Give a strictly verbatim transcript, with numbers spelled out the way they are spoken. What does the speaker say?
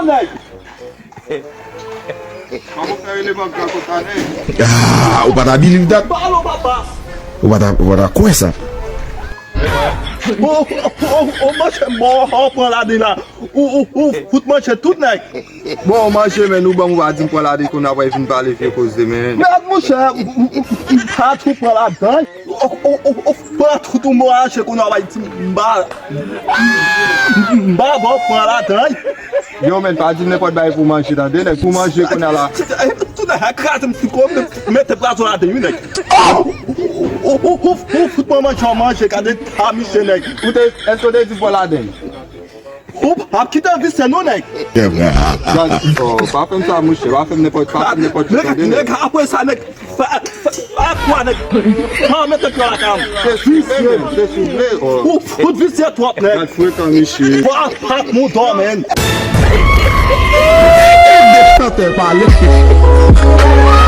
Nèg. Kòman w fè rele m ap gran konsa, nèg? Ah, ou pa ta believe that? Balo, papa. Ou pa ta, ou pa ta kwè sa. O, o, o, o, manchè, mò, o, pran ladan la. Ou, ou, ou fout manchè tout, nèg. Bon, manje, men nou ban m, ou pa di m pran ladan, kounye a w vin pale vye koze, men. Mèd, monchè, m, m, m, m pa tou pran ladan. O, o, o, o, pran tout ou manje, kounye a w di m ba, m ba bon pran ladan. Yo, men, pa di m nenpòt bagay pou manje, tande, nèg, pou manje, kounye a la. Tout nèg a kraze m, si ko, mete pwazon ladan, wi, nèg. O, o, o, o, o, fout mwen manje, manje, gade ta misye, nèg. Ou te, èske w te di pran ladan? Ou p ap kite visye non, nèg. Gad, oh, pa fè m sa, mouche. Pa fè m nenpòt, pa fè m nenpòt ki tande, nèg. Nèg, apre sa, nèg, fè, fè, fè kwa, nèg? Pa mete pye lakay m. Se souvle, men, se souvle, oh. Ou fout visye twòp, nèg. Gad frekan, mesye. Wa, pa moun dò, men. Chantè pale.